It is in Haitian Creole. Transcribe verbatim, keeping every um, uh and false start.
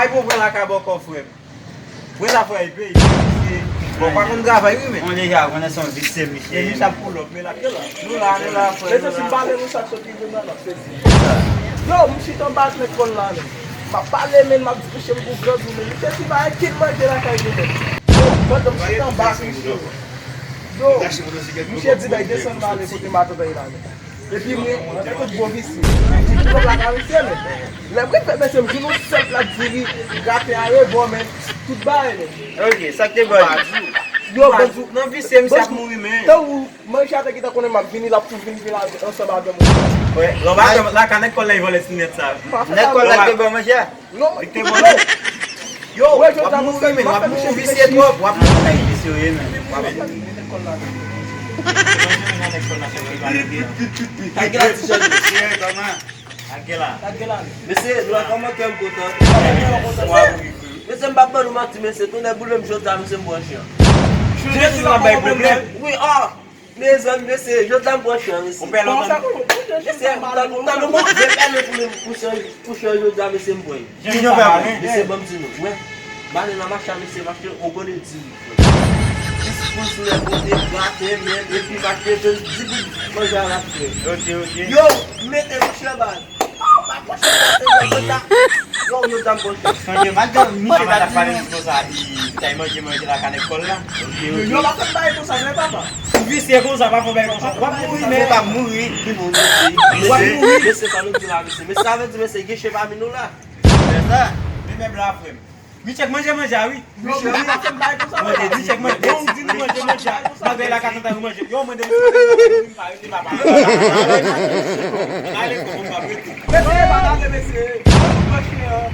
Ay, bon, pran lakay bòkò, frè m. Pran sa, frè, epi, epi, bon, pa konn travay, wi, men. Mwen deja konnen se yon visye, misye. E misye ap pull up, men l ap gen la. Nou la, nou la, frè, nou la. Mesye, si m pale nou sa k sot rive m la, n ap sezi. Yo, m chita anba ak nèg kòl la, men. M ap pale, men, m ap di, mesye, m pou grangou, men. Misye di, pa gen manje lakay li, men. Yo, pandan m chita anba ak misye. Yo, misye di, bay desann m ale kote matant an ye la, men. Epi mwen, antanke gwo visye, m di, pull up lakay misye, men. Lè m rive, mesye, m jwenn yon sèl plat diri, graten a rebò, men. Tout bagay, men. Ok, sa k te bon. Yo, ban, nan visye, misye ap mouri, men. Tan ou, manje a te gentan konnen m ap vini, l ap tou vin, vin la, ansanm avè m. Wè, lè w pa lakay nèg kòl la, li vòlè ti nèt sa. Nèg kòl la te ban manje a? Non, li te ban. Yo, w ap mouri, men, w ap mouri, visye twòp, w ap mouri. Visye, wi, men. W ap mouri. Tagela, ti jèn. Tagela. Mesye, nou la kòman kè m kontan. Mesye, m p ap ban nou manti, mesye, tonnè boule m, jodi a, mesye, m pran chen. Jezi, w ap bay pwoblèm. Wi, ah. Mezanmi, mesye, jodi a m pran chen, mesye. Ou pè lontan. Mesye, m tann, m tann yon bon vye pale pou, pou chen, pou chen jodi a, mesye, m pran. Kijan w fè pran? Mesye, ban m di nou, wè. M ale nan mache a, mesye, m achte yon gode diri. Plis plis lè kote graten menm, epi m achte jwenn di goud manje a l ap fè. Ok, ok. Yo, m mete mouche anba. Oh, m ap pran chen, m ap pran chen. Yo, yo, dam pran chen. Sonje, pa t gen misye t ap pale di konsa, li t al manje, manje lakay nèg kòl la. Yo, yo, pa fè bagay konsa, vre, papa. Ou visye konsa, pa fè bagay konsa. W ap mouri, men. Ou p ap mouri. Ki moun, mesye? W ap mouri. Mesye, sa nou di la, mesye? Mesye, sa vle di, mesye, gen chen pami nou la? Fè sa. Men mèb la, frè m. Michèk manje manje a, wi. Michèk, wi. Manje, Michèk manje. Bon, ou di nou manje manje a. Malgre la ka tanta nou manje. Yo, mwen de misye, pa rete, papa. Ale, kòkòm pa rete. Mesye, pa gade, mesye. Bon, nou pran chen an.